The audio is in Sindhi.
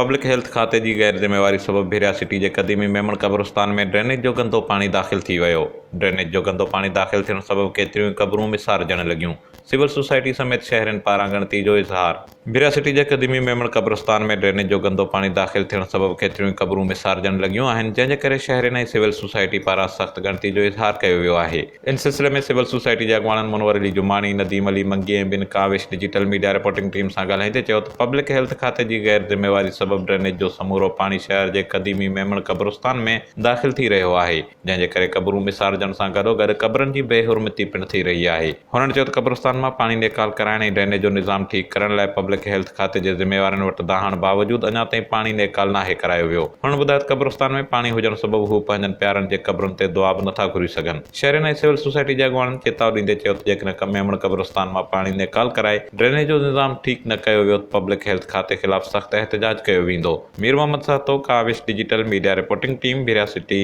پبلڪ هيلٿ کاتي جي غير ذميواري سبب ڀريا سٽي جي قديمي ميمڻ قبرستان ۾ ڊرينيج جو گندو پاڻي داخل ٿي ويو. ڊرينيج جو گندو پاڻي داخل ٿيڻ سبب ڪيتريون ئي قبرون ميسارجڻ لڳيون. سول سوسائٽي سميت شهرين پاران ڳڻتي جو اظهار. ڀريا سٽي جي قديمي ميمڻ قبرستان ۾ ڊرينيج جو گندو پاڻي داخل ٿيڻ سبب ڪيتريون ئي قبرون ميسارجڻ لڳيون آهن، جنهن جي ڪري شهرين ۽ سول سوسائٽي پاران سخت ڳڻتي جو اظهار ڪيو ويو آهي. ان سلسلي ۾ سول سوسائٽي جي اڳواڻن منور علي جماڻي، نديم علي منگي ۽ ٻين ڪاوش ڊجيٽل ميڊيا رپورٽنگ ٽيم سان ڳالهائيندي چيو ته پبلڪ هيلٿ کاتي جي غير ذميواري سبب ڊرينيج جو سمورو پاڻي شهر جي قديمي ميمڻ قبرستان ۾ داخل ٿي رهيو آهي جنهن جي ڪري قبرون ميسارجڻ سان گڏوگڏ قبرن جي بي حرمتي پڻ ٿي رهي آهي. هنن چيو ته قبرستان مان پاڻي نيڪال ڪرائڻ ۽ ڊرينيج جو نظام ٺيڪ ڪرڻ لاء پبلڪ هيلٿ کاتي جي ذميوارن وٽ دانهڻ باوجود اڃا تائين پاڻي نيڪال ناهي ڪرايو ويو. هنن ٻڌايو ته قبرستان ۾ پاڻي هجڻ سبب هو پنهنجن پيارن جي قبرن تي دعا به نٿا گهري سگهن. شهرين ۽ سول سوسائٽي جي اڳواڻن چيتاء ڏيندي چيو ته جيڪڏهن ڪميامڻ قبرستان مان پاڻي نيڪال ڪرائي ڊرينيج جو نظام ٺيڪ نه ڪيو ويو ته پبلڪ هيلٿ کاتي خلاف سخت احتجاج ڪيو ويندو. Mir Muhammad Sahito, Kawish digital media reporting team, Bhiria city.